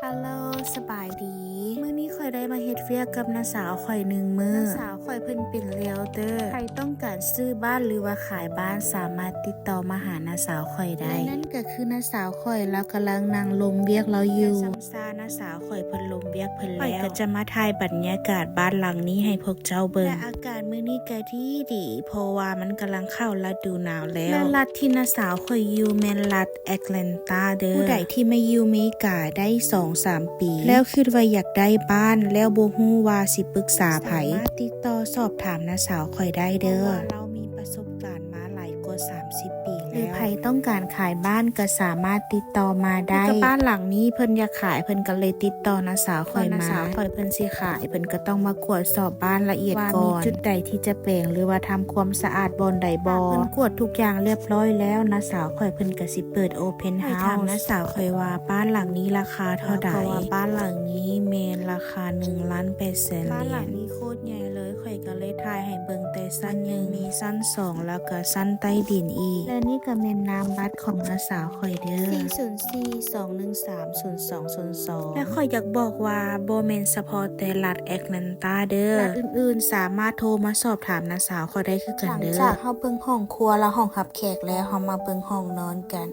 ຮາໂລ ສະບາຍດີ. ມື້ນີ້ຂ້ອຍໄດ້ມາເຮັດວຽກກັບນ້າສາວຂ້ອຍໜຶ່ງມື້. ນ້າສາວຂ້ອຍເພິ່ນເປັນ realtor. ໃຜຕ້ອງການຊື້ບ້ານ ຫຼືວ່າຂາຍບ້ານ ສາມາດຕິດຕໍ່ມາຫານ້າສາວຂ້ອຍໄດ້. ແລະນັ້ນກໍຄືນ້າສາວຂ້ອຍ ລາວກຳລັງນັ່ງລົມວຽກລາວຢູ່. ຢ່າຊ້ຳຊ້າ ນ້າສາວຂ້ອຍເພິ່ນລົມວຽກເພິ່ນແລ້ວ. ຂ້ອຍກໍຈະມາຖ່າຍບັນຍາກາດບ້ານຫຼັງນີ້ໃຫ້ພວກເຈົ້າເບິ່ງ. ແລະອາກາດມື້ນີ້ກໍດີດີ ເພາະວ່າມັນກຳລັງເຂົ້າລະດູໜາວແລ້ວ. ແລະລັດທີ່ນ້າສາວຂ້ອຍຢູ່ແມ່ນລັດ Atlanta ເດີ. ຜູ້ໃດທີ່ມາຢູ່ເມກາໄດ້ສອງສາມປີ ແລ້ວຄິດວ່າຢາກໄດ້ບ້ານ ແລ້ວບໍ່ຮູ້ວ່າຊິປຶກສາໃຜ ສາມາດຕິດຕໍ່ສອບຖາມນ້າສາວຂ້ອຍໄດ້ເດີ. ເພາະວ່າລາວມີປະສົບການມາຫຼາຍກວ່າສາມສິບປີແລ້ວ. ຫຼືໃຜຕ້ອງການຂາຍບ້ານກໍສາມາດຕິດຕໍ່ມາໄດ້. ແລ້ວກໍບ້ານຫຼັງນີ້ເພິ່ນຢາກຂາຍ ເພິ່ນກໍເລີຍຕິດຕໍ່ນ້າສາວຂ້ອຍມາ. ກ່ອນນ້າສາວຂ້ອຍເພິ່ນຊິຂາຍ ເພິ່ນກໍຕ້ອງມາກວດສອບບ້ານລະອຽດກ່ອນ ວ່າມີຈຸດໃດທີ່ຈະແປງ ຫຼືວ່າທຳຄວາມສະອາດບ່ອນໃດບໍ່. ເພິ່ນກວດທຸກຢ່າງລຽບຮ້ອຍແລ້ວ ນ້າສາວຂ້ອຍເພິ່ນກໍຊິເປີດ Open House. ຂ້ອຍຖາມນ້າສາວຂ້ອຍວ່າ ບ້ານຫຼັງນີ້ລາຄາເທົ່າໃດ? ລາວກໍວ່າບ້ານຫຼັງນີ້ແມ່ນລາຄາໜຶ່ງລ້ານແປດແສນຫຼຽນ. ບ້ານຫຼັງນີ້ໂຄດໃຫຍ່ເລີຍ ຂ້ອຍກໍເລີຍຖ່າຍໃຫ້ເບິ່ງແຕ່ຊັ້ນໜຶ່ງ ມີຊັ້ນສອງ ແລ້ວກໍຊັ້ນໃຕ້ດິນອີກ. ແລະນີ້ກໍແມ່ນນາມບັດຂອງນ້າສາວຂ້ອຍເດີ ສີ່ສູນສີ່ ສອງໜຶ່ງສາມ ສູນສອງສູນສອງ. ແລະຂ້ອຍຢາກບອກວ່າ ບໍ່ແມ່ນສະເພາະແຕ່ລັດ Atlanta ເດີ. ລັດອື່ນໆສາມາດໂທມາສອບຖາມນ້າສາວຂ້ອຍໄດ້ຄືກັນເດີ. ຫຼັງຈາກເຮົາເບິ່ງຫ້ອງຄົວ ແລະຫ້ອງຮັບແຂກແລ້ວ ເຮົາມາເບິ່ງຫ້ອງນອນກັນ.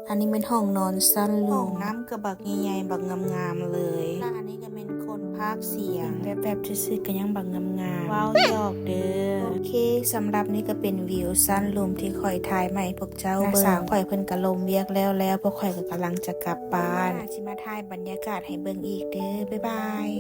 ອັນນີ້ແມ່ນຫ້ອງນອນ sunroom. ຫ້ອງນ້ຳກໍບັກໃຫຍ່ໆ ບັກງາມໆເລີຍ. ແລະອັນນີ້ກໍແມ່ນຄົນພາກສຽງ ແວບໆຊື່ໆກໍຍັງບັກງາມໆ. ເວົ້າຫຍອກເດີ. ໂອເຄ ສຳລັບນີ້ກໍເປັນວິວ sunroom ທີ່ຂ້ອຍຖ່າຍມາໃຫ້ພວກເຈົ້າເບິ່ງ. ນ້າສາວຂ້ອຍເພິ່ນກໍລົມວຽກແລ້ວໆ ພວກຂ້ອຍກໍກຳລັງຈະກັບບ້ານ. ມື້ໜ້າຊິມາຖ່າຍບັນຍາກາດໃຫ້ເບິ່ງອີກເດີ. ບາຍບາຍ.